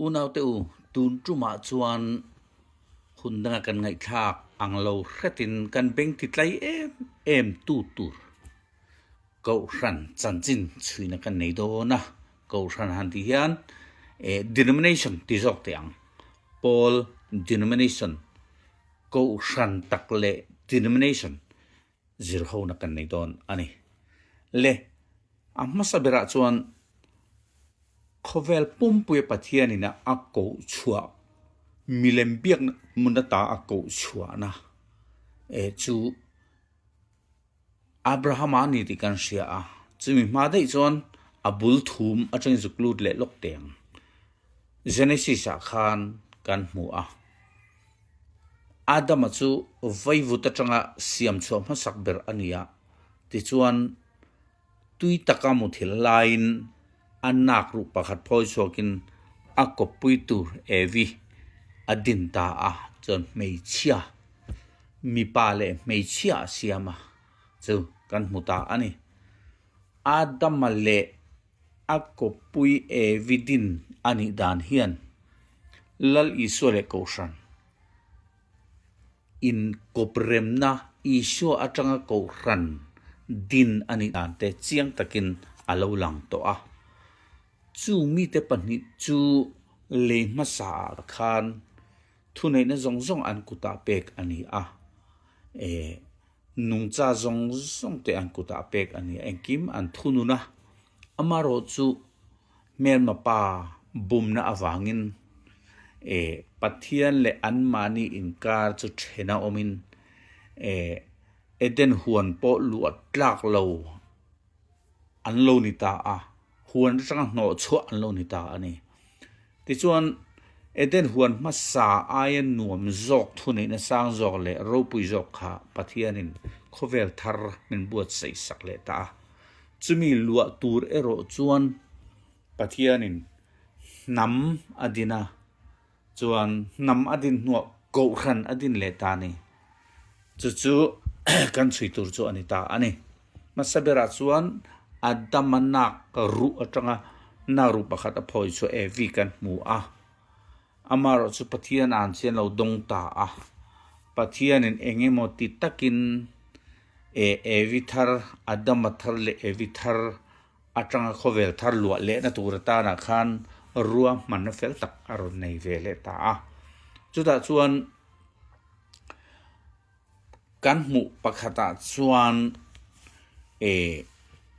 Unaute u, tun tumah chuan hun danga kan ngaihthlak ang lo hretin kan beng ti tlai em em tu tur Kohhran chanchin chhuina kan nei dawn a. Kohhran han tih hian denomination ti zawk teh ang. Pawl denomination, Kohhran tak leh denomination zir hona kan nei dawn a ni. Le, a hmasa berah chuan khawvel pumpuia Pathianin a koh chhuah, milem biakna hmun ata a koh chhuahna eh chu Abrahama a ni tih kan hria a. Chumi hma daih chuan a bul thum atangin zuk lut leh lawk teh ang. Genesis ah khan kan hmu a. Adama chu vaivut atanga siam chhuah hmasak ber a ni a, tichuan tui taka muthilh laiin a nak ruh pakhat phawi chhuakin a kawppui tur Evi a din ta a, chuan hmeichhia, mipa leh hmeichhia a siam a chu kan hmu ta a ni. Adama leh A kawppui Evi din a nih dan hian Lal Isua leh Kohhran inkawpremna Isua atanga Kohhran din a nih dan te chiang takin a lo lang tawh a. Chu mite pahnih chu lei hmasa ah khan thuneihna zawng zawng an kutah pek a ni a. Nungcha zawng zawng te an kutah pek a ni a, engkim an thunun a. Amaherawh chu hmelma pa bumna avangin eh Pathian leh anmahni inkar chu then a awmin eh Eden huan pawh luah tlak lo an lo ni ta a, huan atanga hnawh chhuah an lo ni ta a ni. Tichuan, Eden huan hmasa aia nuam zawk thuneihna sang zawk leh ropui zawk kha Pathianin khawvel thar min buatsaih sak leh ta a. Chumi luah tur erawh chuan Pathianin hnam a din a, Chuan hnam a din hnuah kohhran a din leh ta a ni. Chu chu kan chhui tur chu a ni ta a ni. Hmasa berah chuan Adama nak ruh atanga nak ruh pakhat a phawi chu Evi kan hmu a. Amaherawh chu Pathian an chian lo dawng ta a. Pathianin eng emaw ti takin Evi thar, Adama thar leh Evi thar atanga khawvel thar luah lehna tur atanah khan ruahmanna fel tak a rawn nei ve leh ta a. Chutah chuan kan hmuh pakhatah chuan eh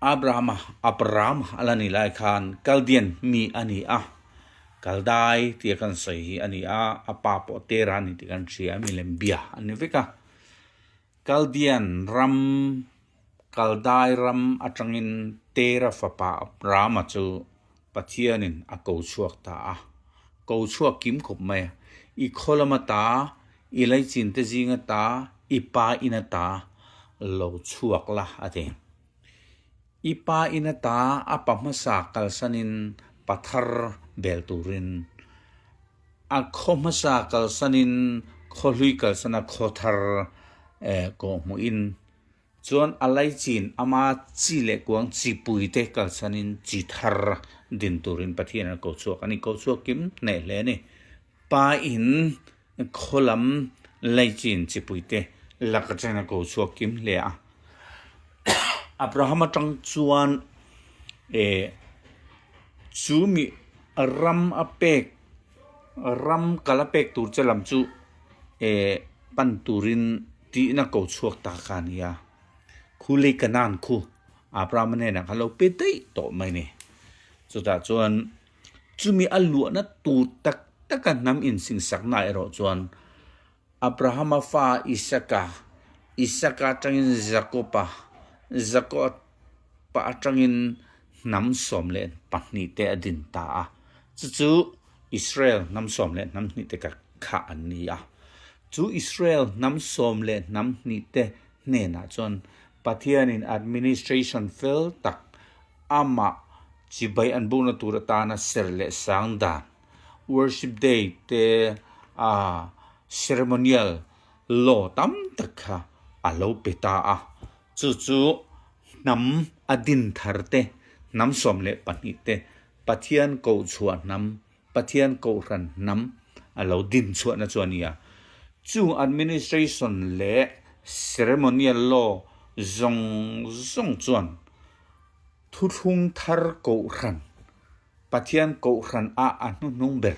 Abrahama Abraham a la nih lai khan Chaldean mi a ni a, Kaldai tia kan sawi hi a ni a, a pa pawh Tera a ni tih kan hria a, milem bia a ni vek a. Chaldean ram, Kaldai ram atangin Tera fapa Abrama chu Pathianin a ko chhuak ta a. Ko chhuak kim khawp mai a. I khaw lama ta, i leichin te zinga ta, i pa ina ta lo chhuak la, a ti. I pa ina ta a pa hmasa kalsanin pathar bel turin A khaw hmasa kalsanin khaw hlui kalsana khaw thar kawhhmuhin chuan a laichin ama chi leh kuang chipui te kalsanin chi thar din turin Pathian a ko chhuak a ni. Ko chhuak kim hneh hle a ni. Pa in khaw lam laichin chipui te lak atangin a ko chhuak kim hle a. Abraham atang chuan chu mi ram a pek ram kal a pek tur che lam chu eh pan turin tihna ko chhuak ta kha a ni a, khu lei Canaan khu Abraham-a hnenah khan lo pe daih tawh mai a ni. Chutah chuan chumi a luahna tur tak taka hnam insingsak-na erawh chuan Abrahama fa Isaka, Isaka atangin Jakoba, Jakoba atangin hnam 12 te a din ta a. Chu chu Israel hnam 12 te ka kha an ni a. Chu Israel hnam 12 te hnenah chuan Pathianin administration fel tak amah chibai an bukna tur atana ser leh sang dan Worship Day te a ceremonial law tam tak kha a lo pe ta a, chu chu hnam a din thar te, hnam 12 te, Pathian kohchhuah hnam Pathian Kohhran hnam a lo din chhuahna chu a ni a. Chung administration leh ceremonial law zawng zawng chuan thuthlung thar Kohhran, Pathian Kohhran ah a hnuhnung ber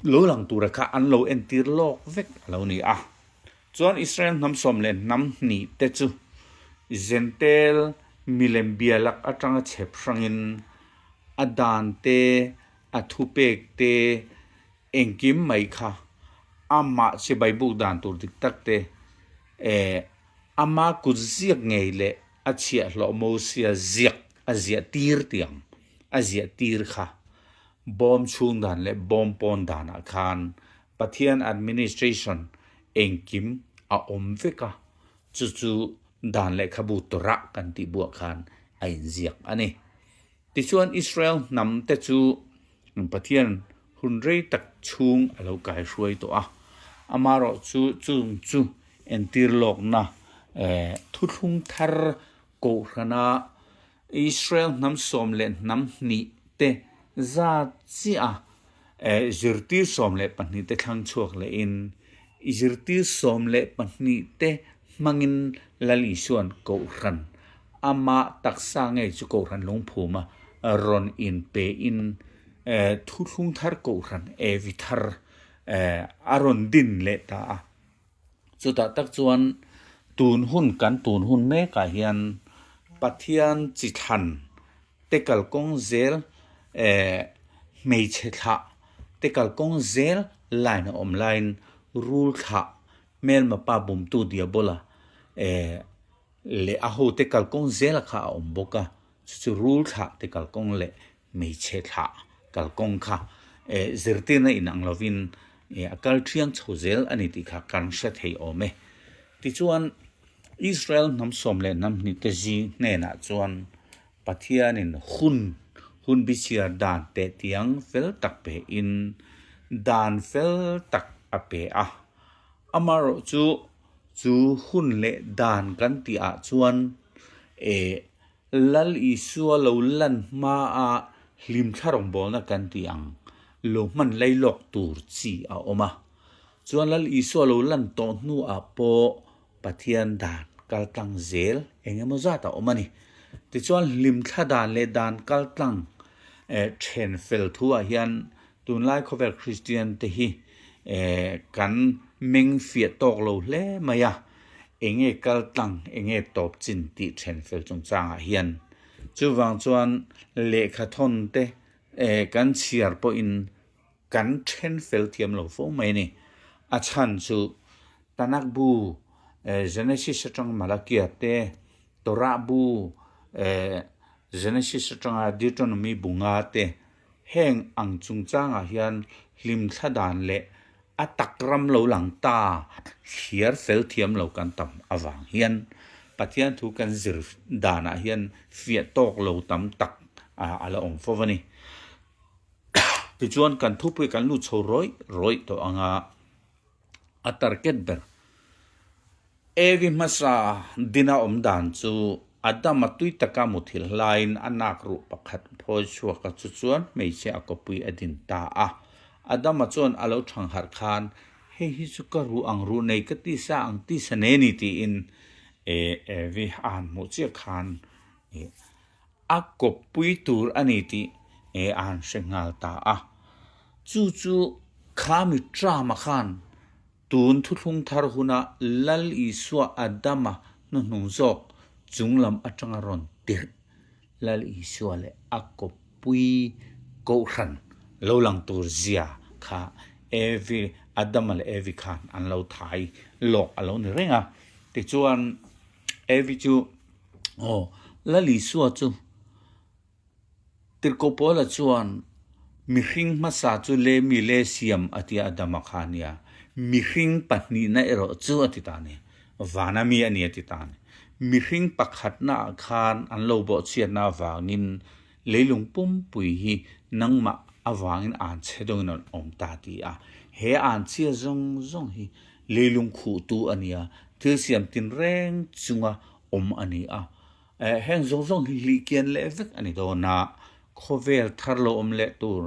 lo lang tura kha an lo entir lawk vek a lo ni a. Chuan Israel hnam sawm leh hnam hnih te chu Jentail milem bia lak atanga chhep hrangin a dan te, a thupek te, engkim mai kha amah chibai buk dan tur dik tak te eh ama kut ziak ngei leh a chhiahhlawh Mosia ziak a ziah tir tiang a ziah tir kha bawm chhung dan leh bawm pawn danah khan Pathian administration engkim a awm vek a, chu chu dan lehkhabu Torah kan tih buah khan a inziak a ni. Tichuan Israel hnam te chu Pathian hun rei tak chhung a lo kaihruai tawh a, amaherawh chu chung chu entir lawkna thuthlung thar kohhrana Israel hnam sawm leh hnam hnih te zat chiah a zirtir 12 te thlang chhuak lehin zirtir 12 te hmangin Lal Isua'n Kohhran amah taksa ngei chu Kohhran lungphuma rawn inpein thuthlung thar Kohhran Evi thar a rawn din leh ta a. Chutah tak chuan tun hun kan tun hun mekah hian Pathian chi thlan te kalkawng zel eh hmeichhe thlah te kalkawng zel line a awm laiin rul thlah hmelma pa bumtu diabola eh leh a hote kalkawng zela kha a awm bawk a, chu chu rul thlah te kalkawng leh hmeichhe thlah kalkawng kha eh zirtirna inang lovin eh a kal thiang chho zel a ni tih kha kan hre thei awm e. Tichuan, Israel hnam sawm leh hnam hnih te zing hnenah chuan Pathianin hun hun bichhiar dan teh tiang fel tak pein dan fel tak a pe a. Amaherawh chu chu hun leh dan kan tih ah chuan eh Lal Isua lo lan hmaa hlimthla rawngbawlna kan tih ang lo hman lei lawk tur chi a awm a. Chuan Lal Isua lo lan tawh hnuah pawh Pathian dan kaltlang zel eng emaw zat a awm a ni. Tichuan hlimthla dan leh dan kaltlang then fel thuah hian tunlai khawvel Kristian te hi kan meng fiah tawk lo hle mai a, enge kaltlang enge tawp chin tih then fel chungchangah hian. Chuvang chuan lehkhathawn te kan chhiar pawhin Kan then fel thiam lo fo mai a ni. A chhan chu Tanakh bu, Genesis atanga Malakia te, Torah bu, Genesis atanga Deuteronomy bu nga te, heng ang chungchangah hian hlimthla dan leh a tak ram lo lang ta thliar fel thiam lo kan tam avang hian Pathian thu kan zir danah hian fiah tawk lo tam tak a la awm fo a ni. Tichuan kan thupui kan lut chho rawih rawih tawh ang a, a target ber Evi hmasa dina awm dan chu Adama tui taka muthilh laiin a nak ruh pakhat phawi chhuak a, chu chuan hmeichhia a kawpui a din ta a. Adama chuan a lo thangharh khan, Hei hi chu ka ruh ang ruh nei ka tisa ang tisa nei a ni tiin Evi a han hmuh chiah khan A kawppui tur a ni tih a han hre nghal ta a. Chu chu khami Trump-a khan tun thuthlung thar huna Lal Isua Adama hnuhnung zawk chunglam atanga rawn tirh Lal Isua leh a kawppui Kohhran lo lang tur zia kha Evi, Adama leh Evi khan an lo thai lawk a lo ni reng a. Tichuan Evi chu Aw, Lal Isua chu Tirhkoh Paula chuan mihring hmasa chu le mi le siam a tia Adama kha a nia, mihring pahnihna erawh chu a ti ta a ni, vana mi a ni a ti ta a ni. Mihring pakhatna ah khan an lo bawhchhiatna avangin leilung pumpui hi nangmah avangin an chhe dawngin an awm ta a ti a, he an chhia zawng zawng hi leilung khuhtu a ni a, thil siam tinreng chunga awm a ni a. Heng zawng zawng hi hlih kian leh vek a ni dawn a. Khawvel thar lo awm leh tur,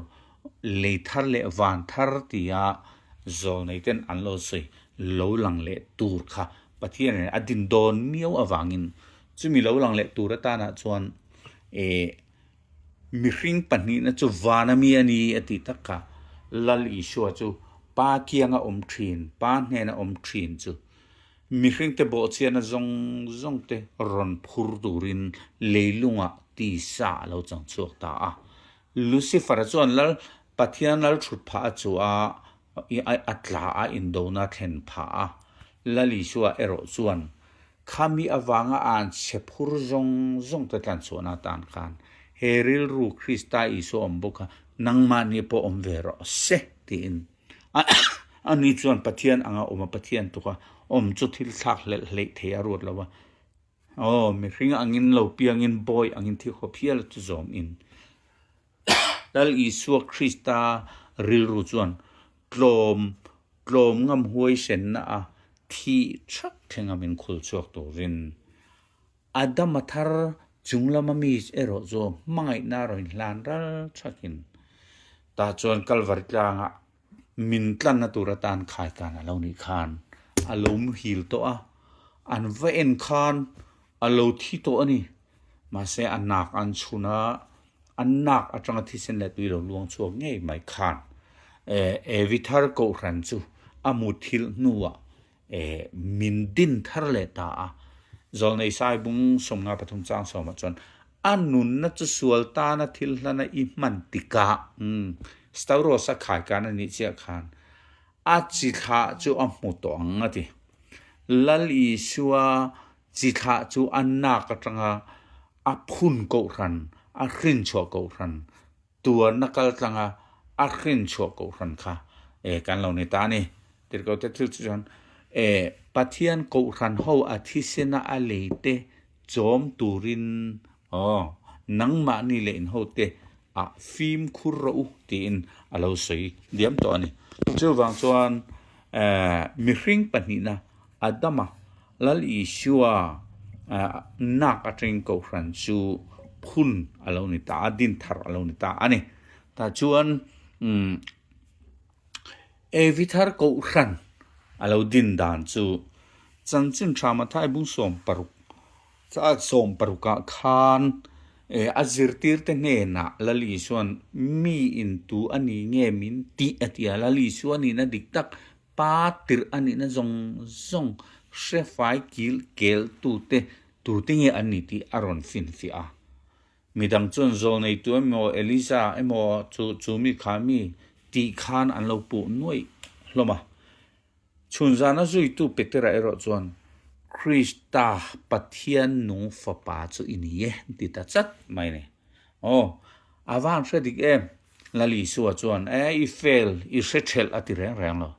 lei thar leh van thar tia zawlneiten an lo sawi lo lang leh tur kha Pathianin a din dawn miau avangin chumi lo lang leh tur atanah chuan eh mihring pahnihna chu van ami a ni a tih tak kha Lal Isua chu Pa kianga awm thin, Pa hnena awm thin chu Mihringte bawhchiahna zawng zawngte rawn phur turin leilungah tisa a lo chang chhuak ta a. Lucifer-a chuan Lal Pathian lal thut phah a chu a, a tla a, indona thlen phah a. Lal Isua erawh chuan khami avanga an chhe phur zawng zawngte tlanchhuahna atan khan he rilru Krista Isua awm bawk kha nangmahni pawh awm ve rawh se tiin Ani chuan Pathian anga awm a, Pathian tuka awm chu thil thlak hlelh hleih thei a ruat lo a. Aw, mihring angin lo piangin bawi angin thi khawp hial chu zawm in. Lal Isua Krista rilru chuan tlawm, tlawm ngam huaisenna a thih thak thlenga min khul chhuak turin Adama thar chunglama mi erawh chu hmangaihna a rawn hlan ral thakin tah chuan Kalvari tlangah min tlanna tur atan khaikan a lo nih khan a lo muhil tawh a, an va en khan a lo thi tawh a ni. Mahse a nak an chhun a, a nak atanga thisen leh tui lo luang chhuak ngei mai khan Evi thar kohhran chu a muthilh hnuah Eh, min din thar leh ta a. Zawlnei Saibung 53 chang sawmah chuan, A nunna chu sual tana thil hlana i hman tikah, umm, Stauros a khaikan a nih chiah khan, a chi thlah chu a hmu tawh ang, a ti. Lal Isua chi thlah chu a nak atanga a phun kohhran, a hrinchhuah kohhran, Tuarna kal tlanga a hrin chhuah kohhran kha e kan lo ni ta a ni. Tirhkohte thil chu chuan e Pathian kohhran ho a thisena a lei te chawm turin aw nangmahni leh in hote ah fimkhur rawh u tiin a lo sawi diam tawh a ni. Chuvang chuan e mihring pahnihna Adama Lal Isua nak atangin kohhran chu phun a lo ni ta a, din thar a lo ni ta a ni. Tah chuan Evi thar kohhran a lo din dan chu chanchin tha Mathai bung 16 16ah khan a zirtirte hnenah Lal Isua'n mi in tu a ni nge min tih a ti a, Lal Isua nihna dik tak Pa tirh a nihna zawng zawng hre fai kil kel tute tute nge an ni tih a rawn finfiah a. Midang chuan zawlneitu emaw Elija emaw chu chu mi kha mi tih khan an lo puh nuaih hlawm a. Chhun zana zuitu Petera erawh chuan Krista Pathian nung fapa chu i ni e ti ta chat mai a ni. Aw, a van hre dik em? Lal Isua chuan, E, i fel, i hre thelh a ti reng reng lo.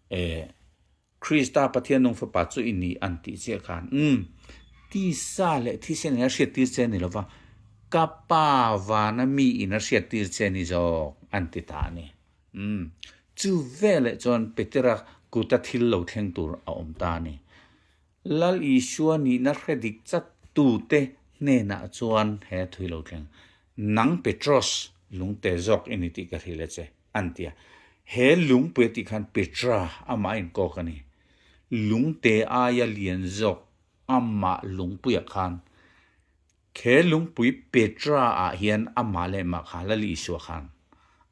E, Krista Pathian nung fapa chu i ni an tih chiah khan, umm, tisa leh thisen in a hriattir che ni lova, ka Pa vana mi in a hriattir che ni zawk an ti ta a ni. Umm, chu veleh chuan Petera kuta thil lo thleng tur a awm ta a ni. Lal Isua nihna hre dik chat tute hnenah chuan he thui lo thleng, Nang Petros, lungte zawk i ni tih ka hrilh a che, an ti a. He lungpui a tih khan Petra amah a inkawk a ni. Lungte aia lian zawk amah lungpuiah khan he lungpui Petra ah hian amah leh mah kha Lal Isua khan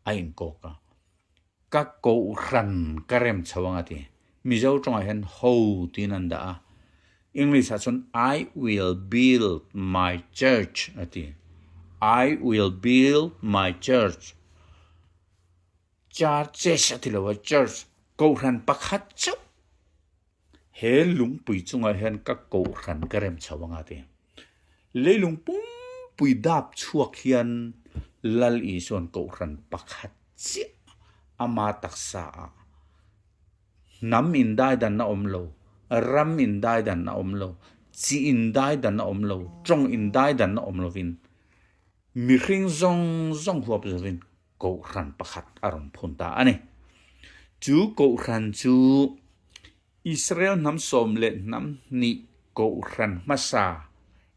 a inkawk a. Ka kohhran ka rem chho ang a ti. Mizo tawngah hian ho tiin an dah a. English ah chuan I will build my church a ti. I will build my church. Churches a ti lo a, church, kohhran pakhat chauh. He lungpui chungah hian ka kohhran ka rem chho ang a ti. Leilung pumpui dap chhuak hian Lal Isua'n kohhran pakhat chiah ama taksa ah hnam indaidan a awm lo, ram indaidan a awm lo, chi indaidan a awm lo, tawng indaidan a awm lovin mihring zawng zawng huap zovin kohhran pakhat a rawn phun ta a ni. Chu kohhran chu Israel hnam 12 kohhran hmasa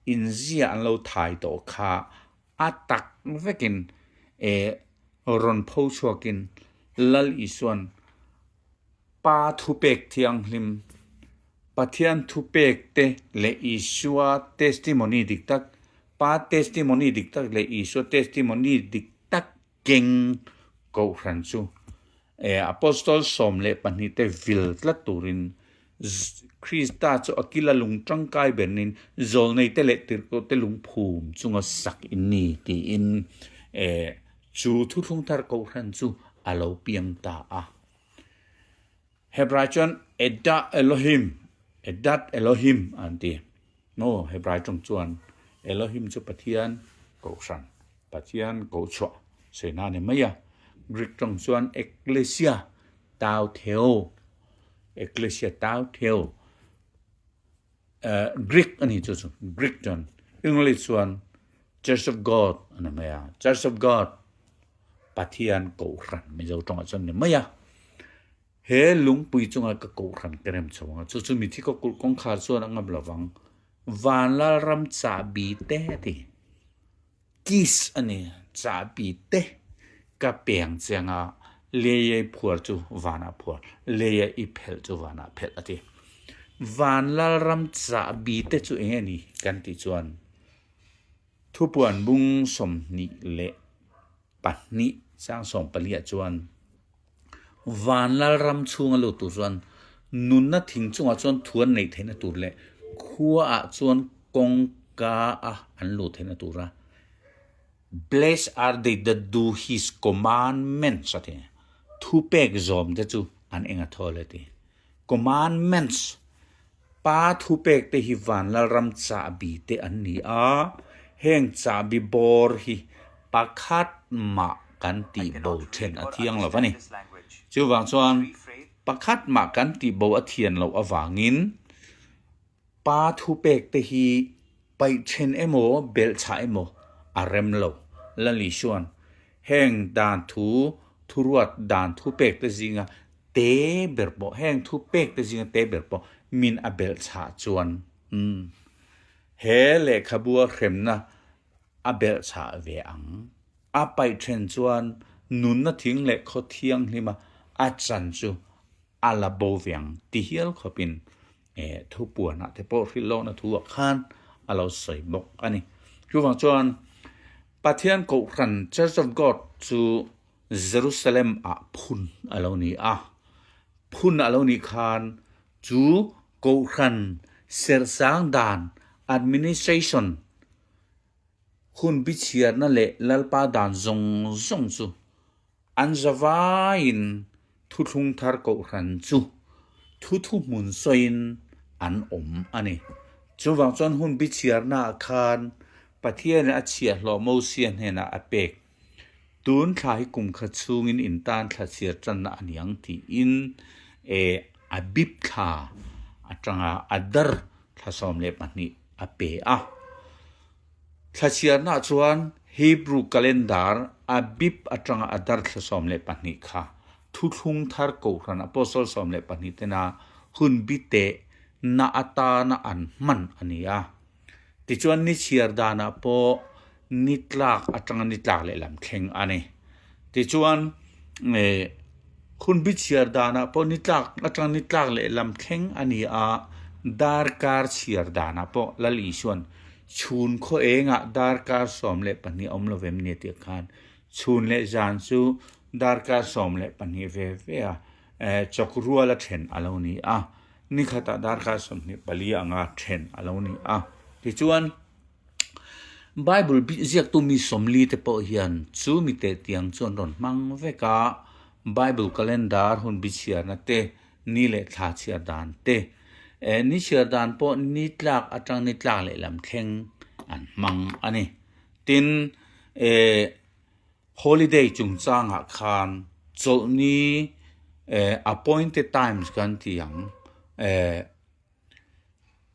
inzia an lo thai tawh kha. a tak vekin e rawn pho chhuakin Lal Isuan Pa thupek thianghlim, Pathian thupek te leh Isua testimony dik tak, Pa testimony dik tak leh Isua testimony dik tak keng Kohhran chu Apostol 12 te vil tlat turin Krista chu a kila lung tangkai berin zawlneite leh tirhkohte lungphum chunga sak in ni tiin chu thuthlung thar Kohhran chu a lo piang ta a. Hebrai chuan Edah Elohim, Edat Elohim an ti. Maw Hebrai tawng chuan Elohim chu Pathian Kohhran, Pathian Kohchhuah sawi na a ni mai a. Greek tawng chuan Ekklesia Tau Theo, Ekklesia Tau Theo. Greek a ni chu chu, Greek chuan. English chuan Church of God a ni mai a, Church of God. Pathian Kohhran Mizo tawngah chuan ni mai a, he lungpui chunga ka Kohhran ka rem chho ang a, chu chu mithi kaw kulh kawngkhar chuan a ngam lovang, Van Lalram chahbi te a ti, keys a ni, chahbi te ka peng chiang a, lei i phuar chu vanah phuar, lei i phelh chu vanah phelh a ti. Van Lalram chahbi te chu eng nge ni kan tih chuan Thupuan bung 22 sang 14 ah chuan van lalram chhunga lut tur chuan nunna thing chungah chuan thu an neih theihna tur leh khua ah chuan kawngka a an luh theihna tura Blessed are they that do his commandments a ti. Thupek zawm te chu an eng a thawl e ti. Commandments Pa thupek te hi Vanlalram chahbi te an ni a, heng chahbi bawr hi pakhat mah kan tih bo then a thiang lo a ni. Chuvang chuan pakhat mah kan tih bo a thian loh avangin Pa thupek te hi paih then emaw belhchhah emaw a rem lo. Lali chuan heng dan thu thuruat dan thupek te zinga te ber pawh heng thu pek te zinga te ber pawh min a belh chhah chuan umm he lehkhabua hremna a belh chhah ve ang. A paih then chuan nunna thing leh khaw thianghlima a chan chu a la bo ve ang ti hial khawpin eh thupuanah te pawh hrilh lawkna thu ah khan a lo sawi bawk a ni. Chuvang chuan Pathian Kohhran Church of God chu Jerusalem ah phun a lo ni a. Phun a lo nih khan cu Kohhran serhsang dan, administration, hun bichhiarna leh Lalpa dan zawng zawng chu an zavaiin Thuthlung Thar Kohhran chu thu thuhmun sawiin an awm a ni. Chuvang chuan hun bichhiarna ah khan Pathianin a chhiahhlawh Mosia hnenah a pek. Tun thla hi kum khat chhungin in tan thla chhiar tanna a ni ang tiin e Abib thla atanga Adar thla 12 a pe a. Thla chhiarnaah chuan Hebrew calendar Abib atanga Adar thla 12 kha Thuthlung Thar Kohhran Apostle 12 tena hun bite na atana an hman a ni a. Tichuan ni chhiar danah pawh ni tlak atanga ni tlak lehlam thleng a ni. Tichuan hunbi chhiar danah pawh ni tlak atanga ni tlak lehlam thleng a ni a, darkar chhiar danah pawh Lal Isua'n chhun khaw engah darkar 12 a awm lo vem ni a tih khan chhun leh zan chu darkar 12 ve ve a chawk ruala then a lo ni a. Ni khatah darkar 24 anga then a lo ni a. Tichuan, Bible ziaktu mi 40 te pawh hian chu mi tehtiang chu an rawn hmang vek a, Bible calendar hun bi chhiarna te, ni leh thla chhiar dan te, eh ni chhiar dan pawh ni tlak atang ni tlak lehlam thleng an hmang a ni. Tin, eh Holiday chungchangah khan chawlhni eh appointed times kan ti ang eh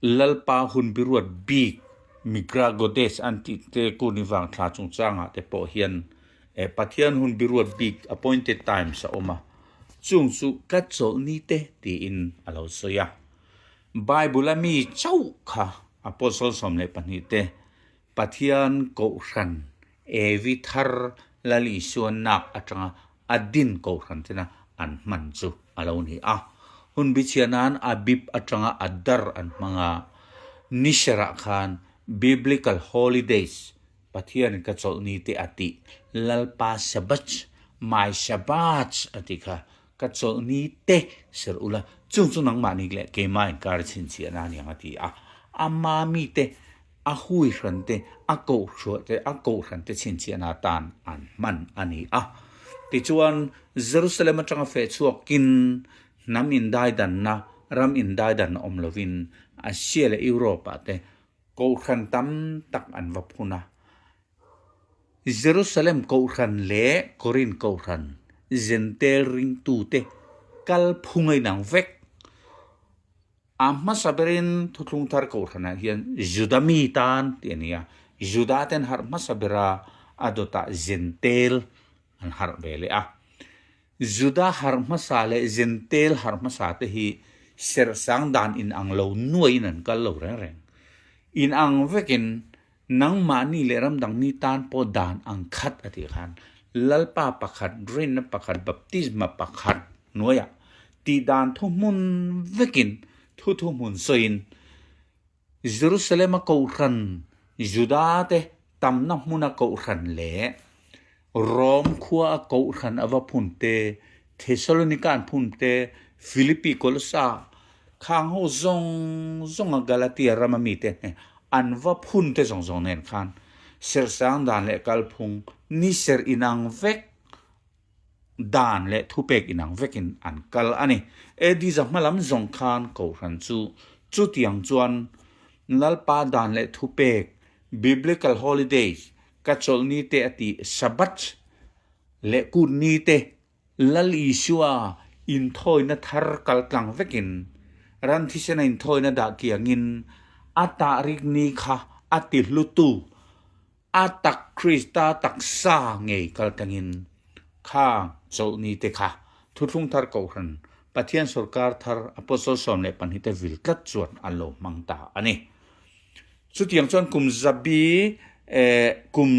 Lalpa hun biruat bik Migra Goddess an tih te Kuni vang thla chungchangah te pawh hian eh Pathian hun biruat bik appointed times a awm a, chung chu ka chawlhni te tiin a lo sawi a. Bible a mi chauh kha Apostle 12 te Pathian Kohhran Evi thar Lal Isua nak atanga a din kohhran tena an hman chu a lo ni a. Hun bichhia nan Abib atanga Adar an hmang a, Nisarah khan Biblical Holidays, Pathianin ka chawlh ni te a tih, Lalpa Sabbath, My Shabbath a tih kha ka chawlh ni te ser ula, chung chu nangmah ni leh keimah inkar chhinchhiahna a ni ang a ti a. Ama mite a hui hran te, a kohhruah te, a kohhran te chhinchhiahna atan an hman a ni a. Tichuan, Jerusalem atanga feh chhuakin hnam indaidanna, ram indaidanna awm lovin Asia leh Europe-ah te kohhran tam tak an va phun a. Jerusalem kohhran leh Korinth kohhran Jentail ringtute kalphung a inang vek. A hmasa berin Thuthlung Thar Kohhranah hian Juda mi tan tih a ni a, Juda ten harh hmasa bera a dawtah Jentail an harh ve leh a. Juda harh hmasa leh Jentail harh hmasa te hi serhsang dan inang lo nuaiin an kal lo reng reng. Inang vekin Nangmahni leh ramdang mi tan pawh dan ang khat a tih khan Lalpa pakhat, rinna pakhat, baptisma pakhat hnuaiah tih dan thuhmun vekin thu thuhmun sawiin Jerusalem-a kohhran Juda te tamna hmuna kohhran leh Rom khua a kohhran a va phun te, Thesalonika an phun te, Philippi, Kolosa, khang ho zawng zawng a Galatia rama mite hne an va phun te zawng zawng nen khan serhsang dan leh kalphung ni serh inang vek dan leh thupek inang vekin an kal a ni. AD za hma lam zawng khan kohhran chu chutiang chuan Lalpa dan leh thupek, Biblical holidays, Ka chawlh ni te a ti Sabbath leh kut ni te Lal Isua inthawina thar kal tlang vekin ran thisena inthawina dah kiangin a tahrik ni kha a ti hlutu a tak Krista taksa ngei kal tlangin kha chawlh ni te kha Thuthlung Thar Kohhran Pathian Sawrkar Thar Apostle 12 te vil tlat chuan an lo hmang ta a ni. Chutiang chuan kum zabi kum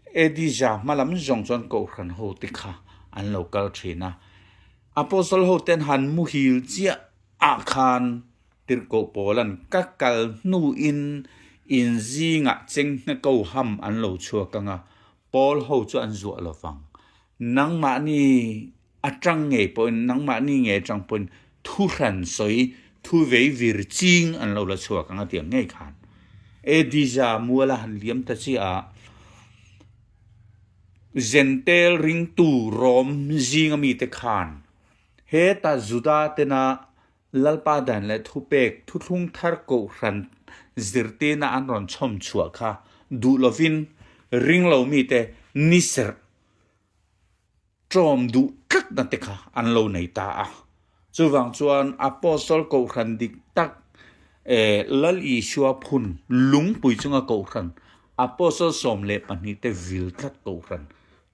AD za hma lam zawng chuan Kohhran ho te kha an lo kal thin a. Apostle ho ten han muhil chiah ah khan Tirhkoh Paula'n ka kal hnuin in zingah chenghne ko ham an lo chhuak ang a, Paul ho chu an zuah lo vang. Nangmahni atang ngei pawhin, nangmahni ngei atang pawhin thu hran sawi, thu vei vir ching an lo la chhuak ang a ti ang ngei khan. Adija muala han liam ta chiah a, Jentail ringtu Rom zinga mite khan heta Juda tena Lalpa dan leh thupek thuthlung thar kohhran zirtirna an rawn chhawm chhuah kha duh lovin ring lo mite ni serh ṭawm duh tlatna te kha an lo nei ta a. Chuvang chuan Apostle kohhran dik tak Lal Isua phun lungpui chunga kohhran Apostle 12 te vil tlat kohhran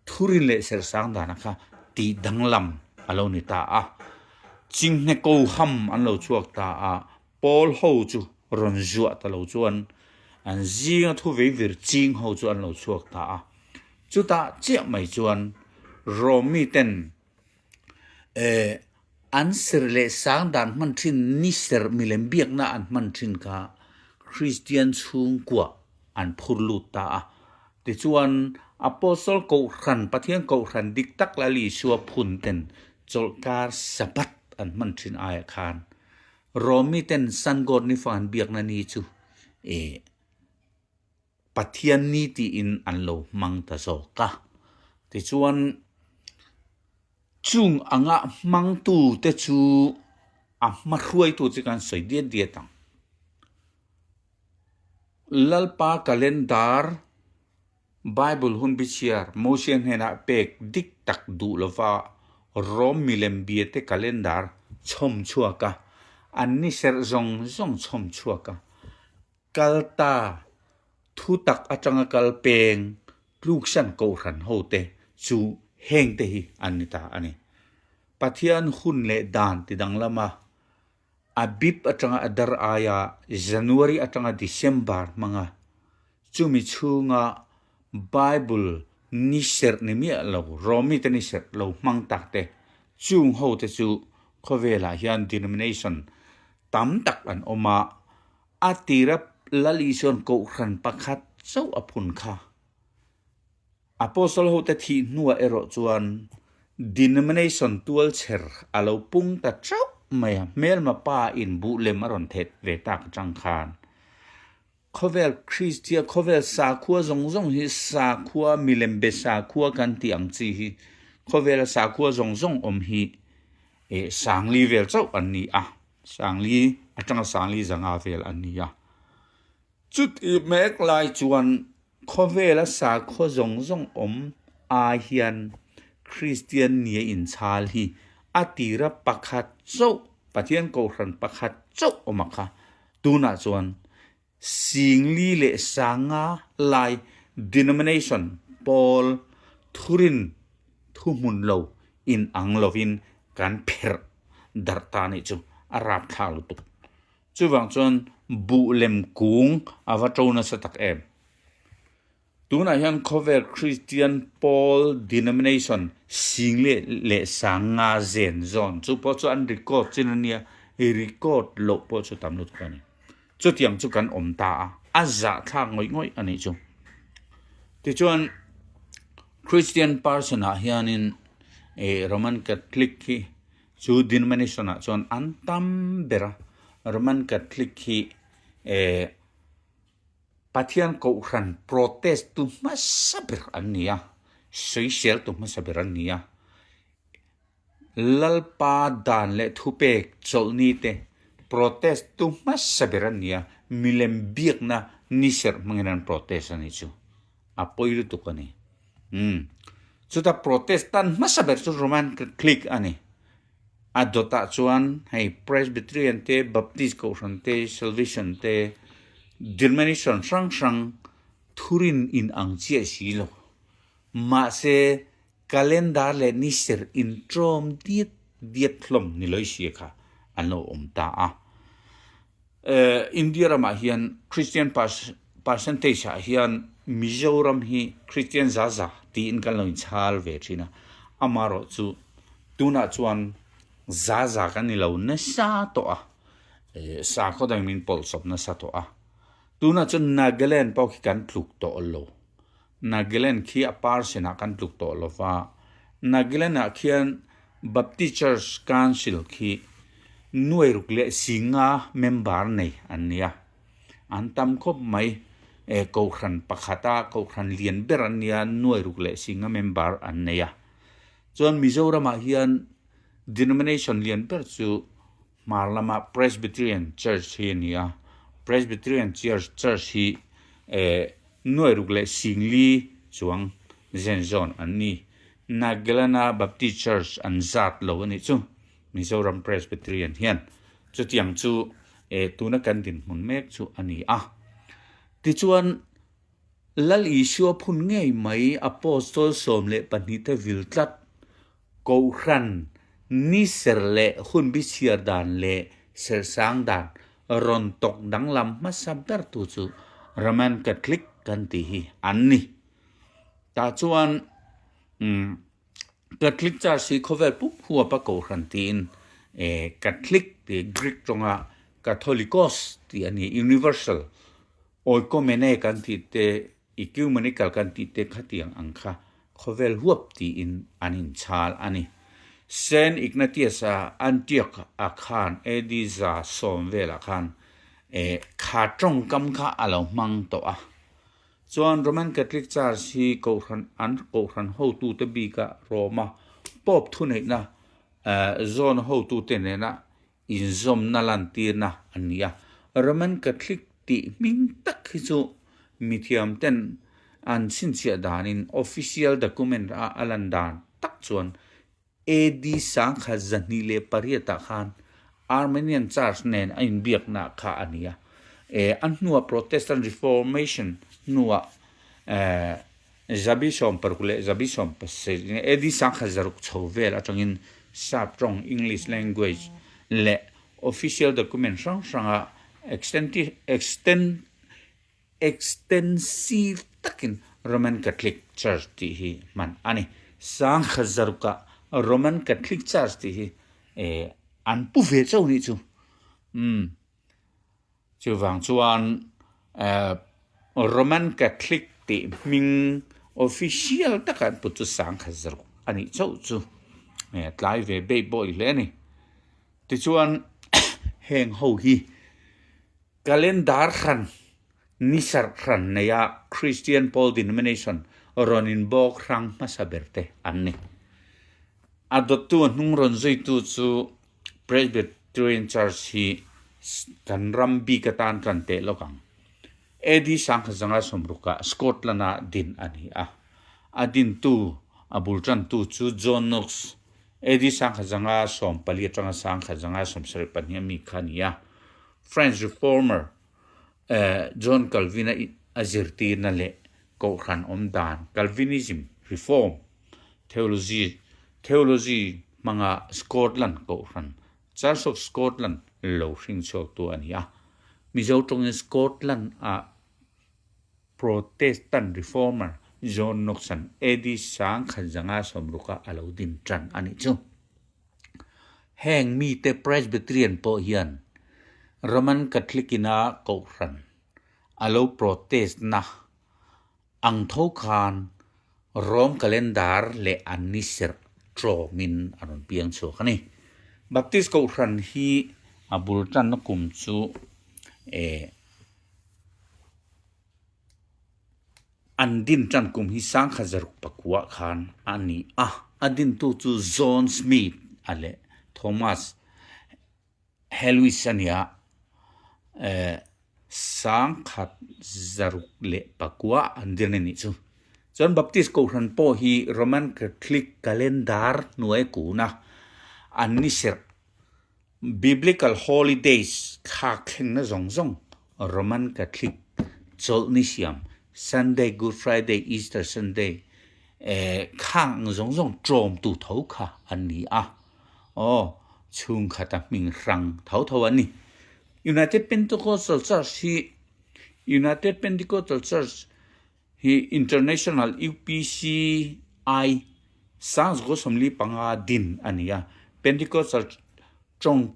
Thurin leh Sersang dana kha tih danglam a lo ni ta a. Chinghne ko ham an lo chhuak ta a, Paul ho chu rawn zuah ta lo chuan an zinga thu vei vir ching ho chu an lo chhuak ta a. Chutah chiah mai chuan Rom miten an ser leh sang dan hman thin ni ser milem biakna an hman thin kha Kristian chhungkua an phur lut ta a. Tichuan, Apostle Kohhran, Pathian Kohhran dik tak Lal Isua phun ten chawlhkar Sabbath an hman thin aiah khan Rom miten Sun God ni fang an biakna ni chu Pathian ni tiin an lo hmang ta zawk a. Tichuan, chung anga hmangtute chu a hmahruaitu chu kan sawi diat diat ang. Lalpa calendar, Bible hun bichhiar, Mosia hnenah pek dik tak duh lova Rom milem biate calendar chhawm chhuak a, an ni serh zawng zawng chhawm chhuak a. Kal ta, thu tak atanga kal peng tluksan kohhran hote chu hengte hi an ni ta a ni. Pathian hun leh dan ti danglama Abib atanga Adar aia January atanga December hmanga chumi chhunga Bible. ni serh ni miah lo, Rom mite ni serh lo hmang tak te, chung ho te chu khawvelah hian denomination tam tak an awm a, a tira Lal Isuan kohhran pakhat chauh a phun kha. Apostle hote thih hnuah erawh chuan denomination tualchher a lo pung ta chauh mai a, hmelma pa in buh lem a rawn thet ve tak atang khan khawvel Kristian, khawvel sakhua zawng zawng hi sakhua milem be sakhua kan tih ang chi hi khawvela sakhua zawng zawng awm hi eh sangli vel chauh an ni a, sangli atanga sangli zanga vel an ni a. Chutih mek lai chuan khawvela sakhua zawng zawng awm ai hian Kristian nia inchhal hi a tira pakhat chauh, Pathian Kohhran pakhat chauh awm a kha. Tunah chuan Singli leh Sanga lai denomination pawl thurin thuhmun lo inang lovin kan pherh darh ta nih chu a rapthlak lutuk. Chuvang chuan buh lem kung a va to nasa tak em? Tunah hian khawvel Kristian pawl denomination sing leh leh sang nga zen zawn chu pawh chu an record chin a nia, record loh pawh chu tam lutuk a ni. Chutiang chu kan awm ta a, a zahthlak ngawih ngawih a nih chu. Tichuan Kristian person ah hianin Roman Catholic hi Chu denomination ah chuan an tam ber a, Roman Catholic hi eh Pathian Kohhran protest tu hmasa ber an ni a, sawisel tu hmasa ber an ni a. Lalpa dan leh thupek chawlhni te protest tu hmasa ber an ni a, milem biakna ni serh hmangin an protest a nih chu. A pawi lutuk a ni. Umm. Chuta Protestant hmasa ber chu Roman Catholic a ni. A dawtah chuan hei Presbyterian te, Baptist Kohhran te, Salvation te, denomination hrang hrang thurin in ang chiah si lo. Mahse, calendar leh ni serh intawm diat diat hlawm ni lawih sia kha an lo awm ta a. India ramah hian Christian percentage ah hian Mizoram hi Christian za za tiin kan lo inchhal ve thin a, amaherawh chu tunah chuan za za kan ni lo nasa tawh a, sakhaw dang min pawlhsawp nasa tawh a, tunah chuan Nagaland pawh khi kan tluk tawh lo, Nagaland khi a percent ah kan tluk tawh lo va, Nagaland ah khian Baptist Church Council khi nuai ruk leh singa member nei an nia. An tam khawp mai. E Kohhran pakhata Kohhran lian ber an nia, nuai ruk leh singa member an nei a. Chuan Mizoramah hian denomination lian ber chu hmar lama Presbyterian Church hi a ni a. Presbyterian Church Church hi e nuai ruk leh singli chuang zen zawn an ni. Nagalana Baptist Church an zat lo a nih chu Mizoram Presbyterian hian chutiang chu eh tuna kan dinhmun mek chu a ni a. Tichuan Lal Isua phun ngei mai Apostol 12 te vil tlat Kohhran ni ser leh hun bi chhiar dan leh sersang dan rawn tawk danglam hmasa bertu chu Roman Catholic kan tih hi an ni. Tah chuan Catholic Church hi khawvel pum huapa Kohhran tiin Catholic tih Greek tawnga Katholikos tih a ni, Universal, Oikomene kan tih te, Ecumenical kan tih te khatiang ang kha khawvel huap tiin an inchhal a ni. Saint Ignatius-a Antioch ah khan AD 110 velah khan kha tawngkam kha a lo hmang tawh a. Chuan Roman Catholic Church hi Kohhran an Kohhran hotute bika Roma Pope thuneihna zawn hotute nena inzawmna lantirna an ni a. Roman Catholic tih hming tak hi chu mithiamten an chhinchhiah danin official document a a lan dan tak chuan AD 1208 ah khan Armenian Church nen a inbiakna kha a ni a. A hnuah Protestant Reformation hnuah zabi 60 leh zabi 17 AD 1600 chho vel atangin Sap tawng, English language, leh official document hrang hranga extensive takin Roman Catholic Church tih hi hman a ni. Sangkhat zarukah Roman Catholic Church tih hi an pu ve chauh nih chu. Umm chuvang chuan Roman Catholic tih hming official taka an put chu sangkhat zaruk a nih chauh chu tlai ve bei bawi hle a ni. Tichuan heng ho hi calendar hran Ni sarh hran neia Christian pawl denomination rawn inbawk hrang hmasa ber te an ni. A dawttu a hnung rawn zuitu chu Presbyterian Church hi kan ram bik atan kan teh lawk ang. AD 1900 sawmrukah Scotland-ah din a ni a. A dintu, a bul tantu chu John Knox, AD 1914 atanga 1972 ami kha a ni a. French Reformer John Calvin-a a zirtirna leh kohhran awm dan, Calvinism, Reform theology, theology hmanga Scotland kohhran, Church of Scotland, lo hring chhuaktu a ni a. Mizo tawngin Scotland-a Protestant Reformer John Knox-a'n AD 1960 a lo din tan a nih chu. Heng mite Presbyterian pawh hian Roman Catholic ina kohhran a lo protest na ang tho khan Rome calendar leh an ni serh tlawmin a rawn piang chhuak a ni. Baptist kohhran hi a bul tanna kum chu eh An din tan kum hi 1909 khan a ni a, a dintu chu John Smith a leh Thomas Helwys a ni a, 1909 an din a nih chu. Chuan Baptist Kohhran pawh hi Roman Catholic calendar hnuai kuna an ni serh Biblical holidays thlak thlengna zawng zawng Roman Catholic chawlhni siam Sunday, Good Friday, Easter Sunday khang ang zawng zawng tlawmtu tho kha an ni a. Aw, chhungkhata hming hrang tho tho an ni. United Pentecostal Church hi United Pentecostal Church hi International UPCI 1975 din a ni a, Pentecostal tawng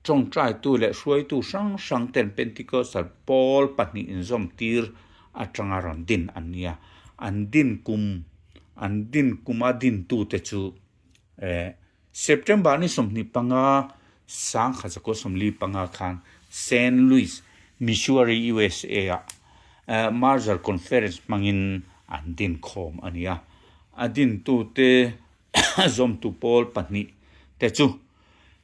tawngtaitu leh hruaitu hrang hrang ten Pentecostal pawl pahnih inzawm tir atanga rawn din an ni a, an din kum an din kuma dintute chu September ni 25, 1945 khan Saint Louis, Missouri, USA ah Merger Conference hmangin an din khawm a ni a. A dintute zawmtu pawl pahnih te chu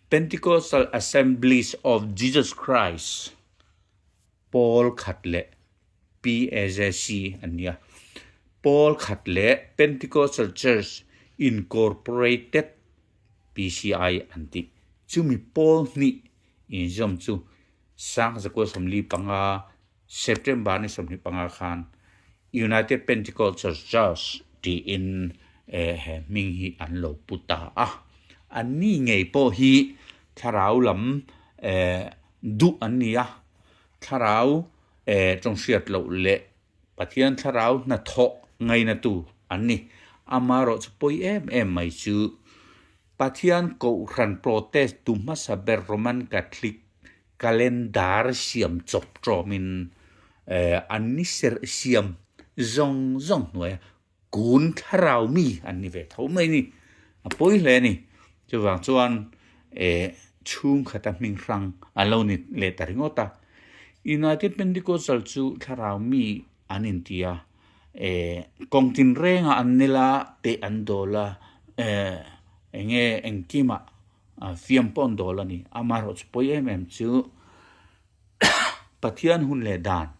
Pentecostal Assemblies of Jesus Christ pawl khat leh PAJC an nia. Pawl khat leh Pentecostal Church Incorporated, PCI, an tih. Chumi pawl hnih inzawm chu 1945 September ni 25 khan United Pentecostal Church tiin he hming hi an lo pu ta a. Anni ngei pawh hi thlarau lam duh an ni a, thlarau Tawnghriat loh leh Pathian thlarau hnathawh ngainatu an ni. Amaherawhchu pawi em em mai chu Pathian Kohhran protest tu hmasa ber Roman Catholic calendar siam chawp tawmin an ni serh siam zawng zawng hnuaia Kun thlarau mi an ni ve tho mai ni. A pawi hle a ni. Chuvang chuan eh chhungkhata hming hrang an lo ni leh ta ringawt a. United Pentecostal chu thlarau mi an inti a, eh kawng tinrengah an nel a, teh an dawl a, eh eng nge engkimah fiam pawh an dawl a ni. Amaherawhchu pawi em em chu Pathian hun leh dan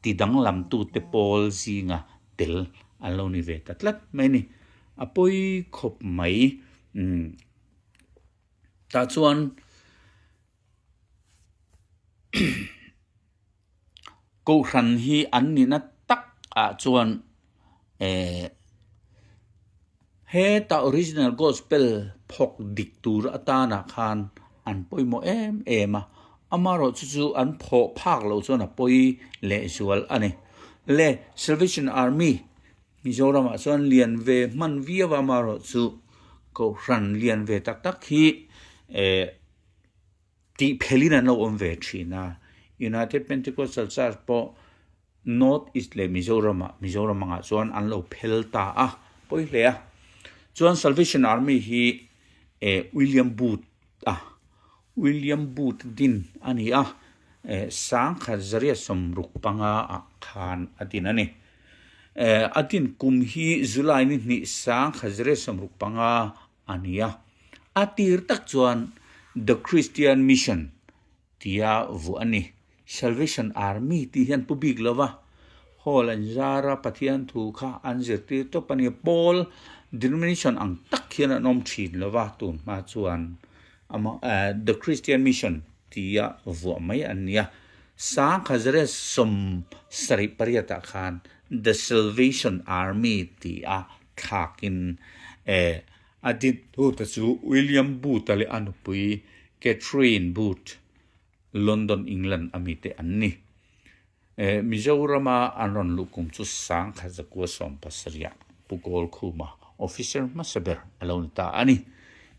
ti danglamtute pawl zinga tel an lo ni ve ta tlat mai a ni. A pawi khawp mai. Umm tah chuan Kohhran hi an nihna tak ah chuan eh heta original gospel phawk dik tur atanah khan an pawimawh em em a, amaherawhchu chu an phawh phak loh chuan a pawi lehzual a ni. Le Salvation Army Mizoramah chuan lian ve hman viau a, amaherawhchu Kohhran lian ve tak tak hi eh tih phelin an lo awm ve thin a. United Pentecostal Church pawh North East leh Mizoramah Mizoram angah chuan an lo phel ta a, pawi hle a. Chuan Salvation Army hi eh William Booth a William Booth din a ni a, eh sangkhat zariat 65 ah khan a din a ni. Eh a din kum hi July ni hnih 1965 a ni a. A tir tak chuan The Christian Mission tia vuah a ni. Salvation Army tih hian pu bik lo va, hall an zar a, Pathian thu kha an zirtir tawp a ni. Pawl denomination ang tak hian an awm thin lo va, tun hma chuan amah The Christian Mission tia vuah mai an ni a. 1978 ah khan The Salvation Army tia thlakin a dintu te chu William Booth-a leh a nupui Catherine Booth, London, England a mite an ni. Mizorama an rawn luh kum chu 1917 ah Pu Kawlkhuma officer hmasa ber a lo ni ta a ni.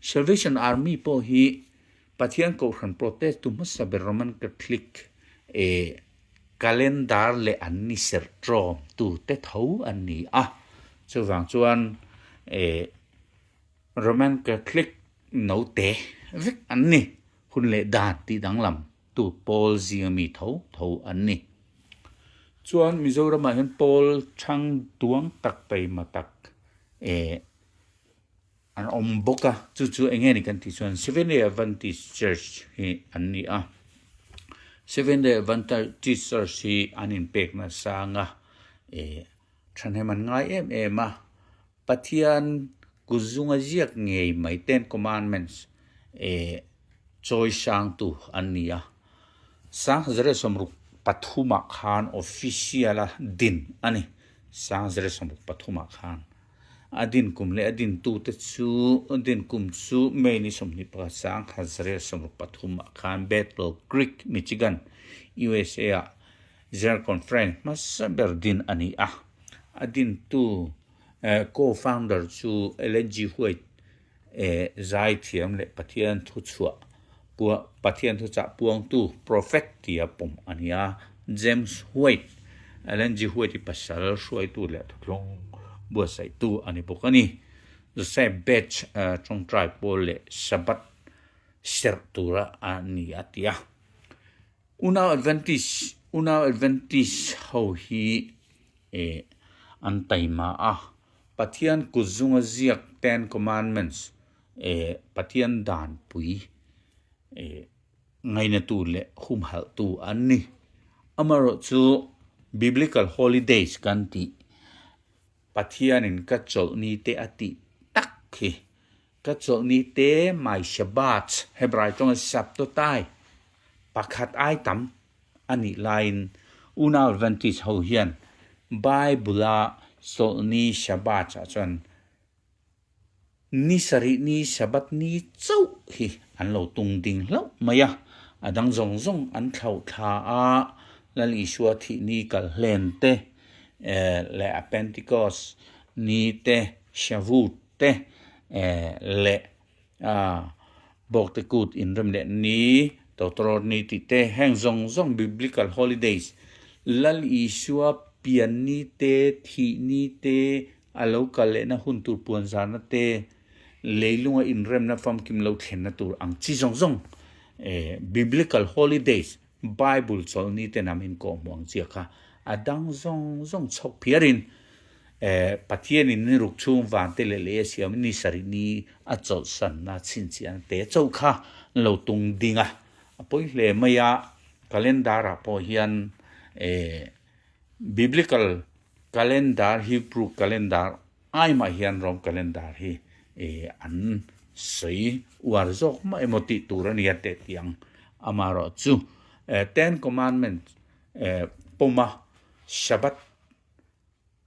Salvation Army pawh hi Pathian Kohhran protest tu hmasa ber Roman Catholic calendar leh an ni serh tlawm tu te tho an ni a. Chuvang chuan Roman Catholic note vek an ni. Hun leh dan tih danglam tu pawl zinga mi tho tho an ni. Chuan Mizoramah hian pawl chhang duang tak taima tak eh an awm bawk a, chu chu eng nge ni kan tih chuan Seventh Day Adventist Church hi an ni a. Seventh Day Adventist Church hi an inpek nasa ang a, eh thahnem an ngai em em a. Pathian kut zunga ziak ngei mai Ten Commandments eh chawi sangtu an ni a. 1963 ah khan official a din a ni. 1963 ah khan a din kum leh a dintute chu din kum chu May ni 21 1963 ah khan Battle Creek, Michigan, USA ah General Conference hmasa ber din a ni a. A dintu co-founder chu Ellen G. White zaithiam leh Pathian thuchhuah Pathian thuchah puangtu prophet tia pawm a ni a. James White, Ellen G. White-i pasal hruaitu leh thuthlung buatsaihtu a ni bawk a ni. Joseph Bates tawngtai pawl leh Sabbath serh tura a ni a ti a. Unau Adventist, Unau Adventist ho hi eh an taima a, Pathian kut zunga ziak Ten Commandments eh Pathian danpui eh ngainatu leh humhalhtu an ni. Amaherawhchu Biblical Holidays kan tih Pathianin ka chawlhni te a tih tak hi Ka chawlhni te my Shabbat, Hebrai tawnga Shabtotai, pakhat ai tam a nih laiin unau Adventist ho hian Bible-a chawlhni Shabbat ah chuan ni sarih ni Shabbat ni chauh hi an lo tung ding hlauh mai a, a dang zawng zawng an thlauh thla a, Lal Isua thih ni kal hlen te leh a Pentecost ni te Shavuot te leh Bawkte Kut inrem leh ni, Tawtawrawt ni tih te, heng zawng zawng Biblical holidays, Lal Isua pian ni te, thih ni te, a lo kal lehna hun tur puanzarna te, leilunga inremna famkim lo thlenna tur ang chi zawng zawng Biblical holidays, Bible chawlhni te nam in kawhhmuh ang chiah kha a dang zawng zawng chhawk phiarin Pathianin ni ruk chhung van te leh lei a siam ni sarih ni a chawlhsanna chhinchhiahna te chauh kha an lo tung ding a, a pawi hle mai a, calendar ah pawh hian Biblical calendar Hebrew calendar ai mah hian Rome calendar hi an sawi uar zawk mah emaw tih tur a nia teh tih ang. Amaherawhchu Ten Commandments pawma Shabbat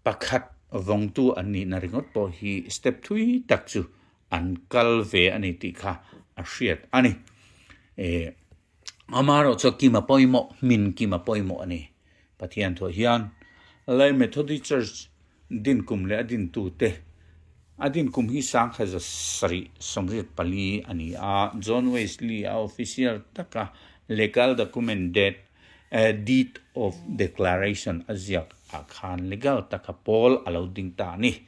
pakhat vawngtu an nihna ringawt pawh hi step thui tak chu an kal ve a ni tih kha a hriat a ni. Amaherawhchu kima pawimawh, hmin kima pawimawh a ni. Pathian thuah hian. Lai Methodist Church din kum leh a dintute a din kum hi 1774 a ni a. John Wesley a official taka legal document deed Deed of Declaration a ziak ah khan legal taka pawl a lo ding ta a ni.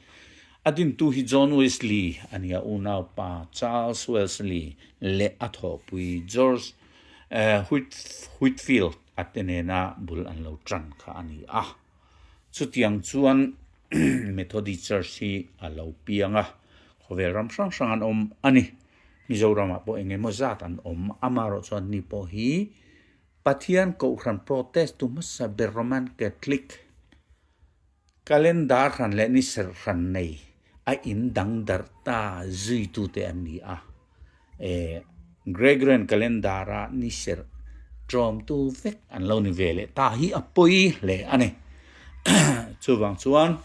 A dintu hi John Wesley a ni a, unaupa Charles Wesley leh a thawhpui George Whitefield a te nena bul an lo tan kha a ni a. Chutiang chuan Methodist Church hi a lo piang a, khawvel ram hrang hrang an awm a ni. Mizoramah pawh eng emaw zat an awm, amaherawh chuan ni pawh hi Pathian Kohhran Protest tu hmasa ber Roman Catholic Calendar hran leh ni serh hran nei a in dang darh ta zuitute an ni a. E Gregorian Calendar a ni serh tlawmtu vek an lo ni ve leh ta hi a pawi hle a ni. Chuvang chuan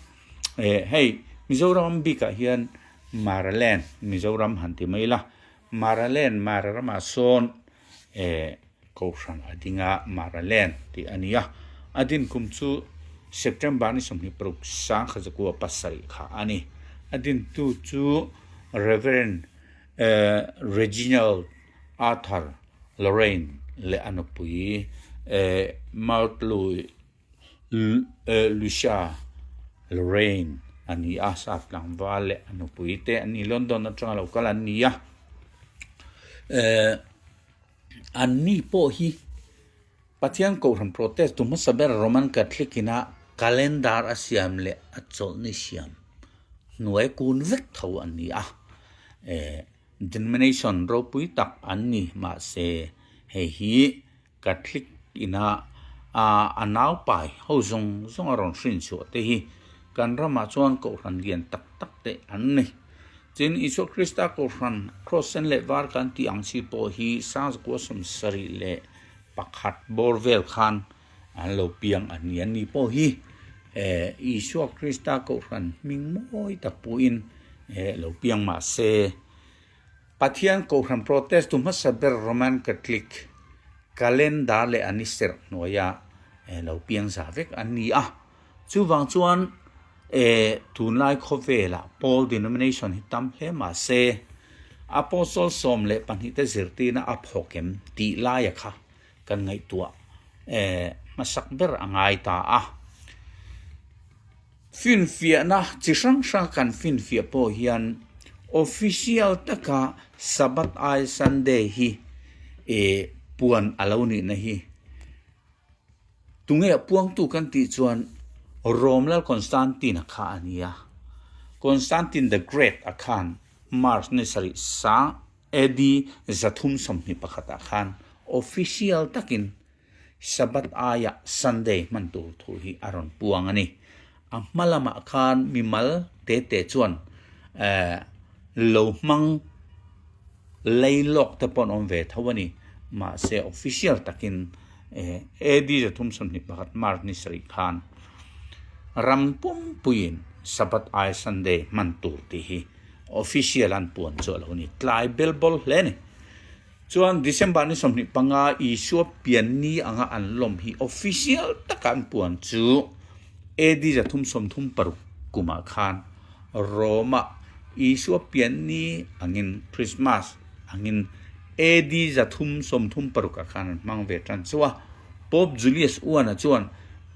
e hei Mizoram bikah hian Maraland Mizoram han ti mai ila Maraland Mara ramah sawn E Kohhran a ding a, Maraland tih a ni a. A din kum chu September ni 26 1907 kha a ni. A dintu chu Reverend Reginald Arthur Lorraine leh a nupui Maud Lucia Lorraine a ni a, sap tlangval leh a nupui te an ni. London atanga lo kal an ni a. An ni pawh hi Pathian Kohhran Protest tu hmasa ber Roman Catholic ina calendar a siam leh a chawlhni siam hnuai kun vek tho an ni a. Denomination ropui tak an ni mahse hei hi Catholic ina a naupai ho zawng zawng a rawn hrin chhuah te hi kan ramah chuan kohhran lian tak tak te an ni. Tin, Isua Krista kohhran Cross sen leh var kan tih ang chi pawh hi 1971 bawr vel khan an lo piang a ni. An ni pawh hi Isua Krista kohhran hming mawi tak pawhin lo piang mah se. Pathian Kohhran Protest tu hmasa ber Roman Catholic calendar leh an i serh hnuaia lo piang za vek an ni a. Chuvang chuan tunlai khawvelah Paul denomination hi tam hle mah se Apostle 12 te zirtirna a phawk em tih laia kha kan ngaihtuah hmasak ber a ngai ta a. Finfiahna chi hrang hrang kan finfiah pawh hian official taka Sabbath ai Sunday hi eh puan a lo nihna hi tunge a puangtu kan tih chuan Rome lal Constantine a kha a ni a. Constantine the Great a khan March ni sarih sang AD 321 ah khan official takin Sabbath aiah Sunday hman tur thu hi a rawn puang a ni. A hma lamah khan mimal te te chuan lo hmang lei lawk te pawh an awm ve tho a ni. Mahse official takin AD 321 March ni sarih khan ram pumpuiin Sabbath ai Sunday hman tur tih hi official an puan chu a lo ni. Tlai belbawl hle a ni. Chuan December ni 25 Isua pian ni anga an lawm hi official taka an puan chu AD 336 kumah khan Rome-ah Isua pian ni angin Christmas angin AD 336 ah khan an hmang ve tan chauh a. Pope Julius I-a chuan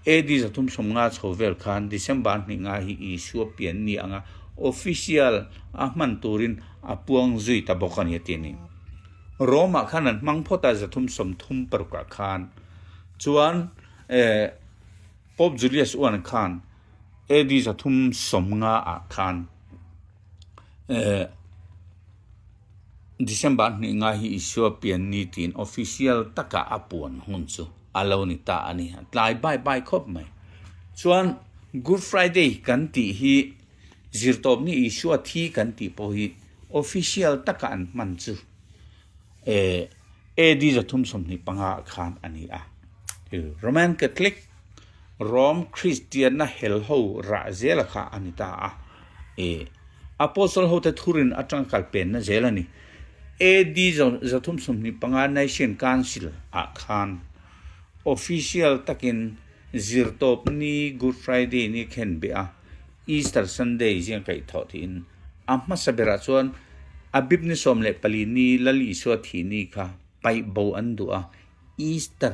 AD 350 chho vel khan December 2 hi Isua pian ni anga official a hman turin a puang zui ta bawk a ni a ti a ni. Rome-ah khan an hmang phawt a, 336 ah khan chuan Pope Julius I khan AD 350 ah khan December 2 hi Isua pian ni tiin official taka a puan hun chu a lo ni ta a ni. A tlai bai bai khawp mai. Chuan Good Friday kan tih hi Zirtawpni Isua thi kan tih pawh hi official taka an hman chu AD 325 ah khan a ni a. Roman Catholic, Rome Kristianna hel ho rah zela kha a ni ta a. Apostle hote thurin atanga kalpenna zel a ni. AD 325 Nicene Council ah khan official takin. Zirtawp ni Good Friday ni khen beh a, Easter Sunday ziang kaihthawh tiin a hmasa berah chuan Abib ni 14 ni Lal Isua thih ni kha paih bo an duh a, Easter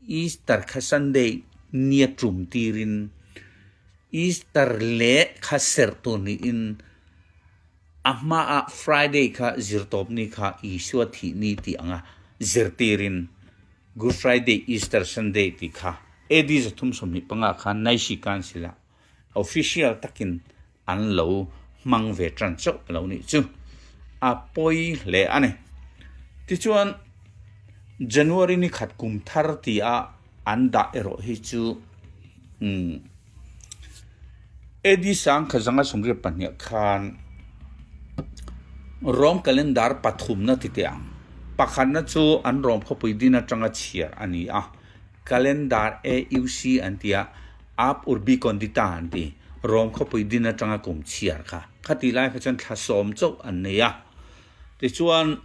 Easter kha Sunday nia tum tirin Easter leh kha serh tur niin a hmaah Friday kha zirtawp ni kha Isua thih ni tih anga zirtirin Good Friday, Easter Sunday tih kha AD 325 khan Nicene Council ah official takin an lo hmang ve tan chauh a lo nih chu a pawi hle a ni. Tichuan January ni khat kum thar tia an dah erawh hi chu umm AD 1922 khan Rome calendar pathumna ti teh ang. Pakhatna chu an Rome khawpui din atanga chhiar a ni a. Calendar AUC an ti a, Ab Urbi Condita an ti. Rome khawpui din atanga kum chhiar kha. Khati lai kha chuan thla sawm chauh an nei a. Tichuan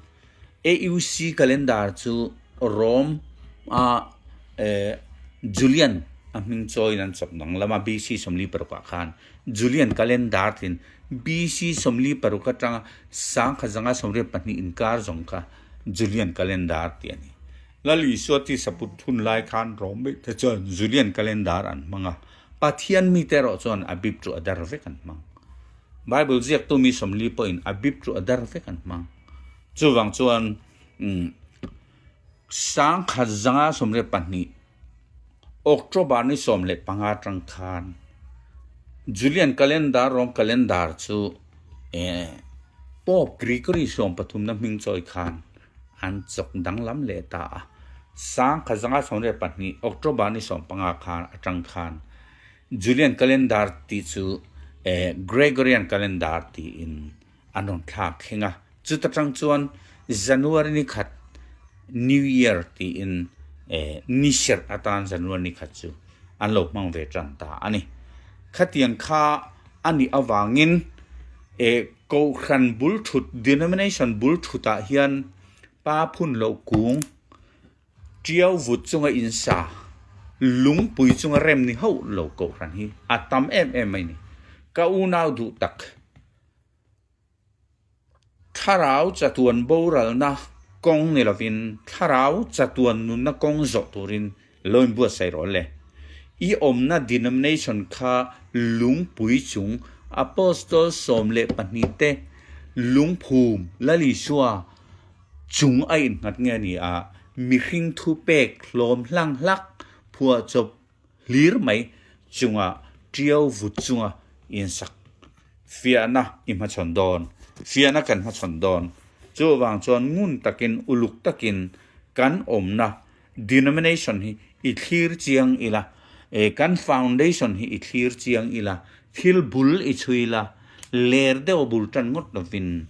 AUC calendar chu Rome a Julian a hming chawiin an chawp danglam a, BC 46 ah khan Julian calendar tiin BC 46 atanga 1982 inkar zawng kha Julian calendar tih a ni. Lal Isua tisa put hun lai khan Rom mite chuan Julian calendar an hmang a, Pathian mite erawh chuan Abib chu a dar vek an hmang. Bible ziaktu mi 40 pawhin Abib chu a dar vek an hmang. Chuvang chuan 1992 October ni 15 atang khan Julian calendar Rome calendar chu Pope Gregory 13 na hming chawi khan an chawk danglam leh ta a. 1992 October ni 15 khan atang khan Julian calendar tih chu Gregorian calendar tiin an rawn thlak thleng a. Chuta tang chuan January ni khat New Year tiin ni serh atan January ni khat chu an lo hmang ve tan ta a ni. Khatiang kha a nih avangin Kohhran bul thut, denomination bul thutah hian pa phun loh kung Tiau vut chunga insa, lungpui chunga rem ni hauh lo Kohhran hi a tam em em mai ni. Ka unau duh tak. Thlarau chatuan boralna kawng ni lovin thlarau chatuan nunna kawng zawh turin lo inbuatsaih rawh le. I awmna denomination kha lungpui chung Apostol 12 te lungphum Lal Isua chung a innghat nge a ni a, mihring thupek hlawm hlang hlak phuahchawp hlir mai chunga tiau vut chunga insak fiahna i hmachhawn dawn, fiahna kan hmachhawn dawn. Chuvang chuan ngun takin uluk takin kan awmna denomination hi i thlir chiang ila, kan foundation hi i thlir chiang ila, thil bul i chhui ila, ler deuh a bul tan ngawt lovin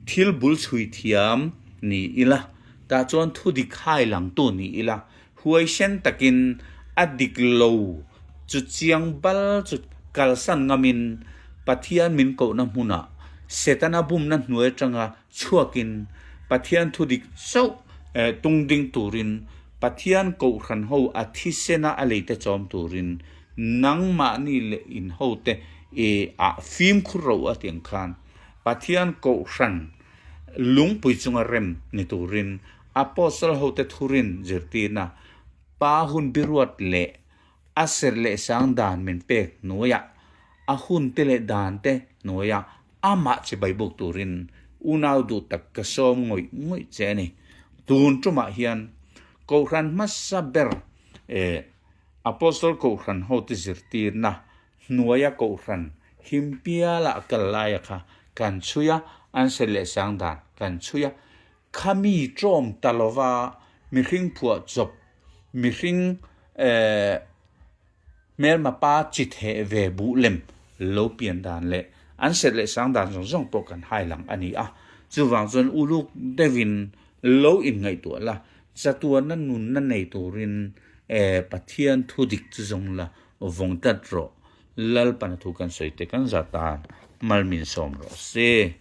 thil bul chhui thiam ni ila, tah chuan thudik hai langtu ni ila, Huaisen takin a dik lo chu chiang bal chu kalsan ngamin Pathian min kohna hmunah Setana bumna hnuai atanga chhuakin Pathian thu dik chauh tung ding turin Pathian kohhran ho a thisena a leite chawm turin nangmahni leh in hote ah fimkhur ro a tiang khan Pathian kohhran lungpui chunga rem ni turin Apostle hote thurin zirtirna pa hun biruat leh a serh leh sang dan min pek hnuaiah a hun te leh dan te hnuaiah amah chibai buk turin unau duh tak ka sawm ngawih ngawih che a ni. Tun tumah hian Kohhran hmasa ber Apostle Kohhran hote zirtirna hnuaia Kohhran him piala kal laia kha kan chhui a, an serh leh sang dan kan chhui a. Khami tlawm ta lova mihring phuah chawp, mihring hmelma pa chi theh ve buh lem lo pian dan leh an serh leh sang dan zawng zawng pawh kan hai lang a ni a. Chuvang chuan uluk deuhin lo inngaihtuah la, chatuanna nunna nei turin Pathian thu dik chu zawng la vawng tlat rawh. Lalpana thu kan sawi te kan zat tan mal min sawm rawh se.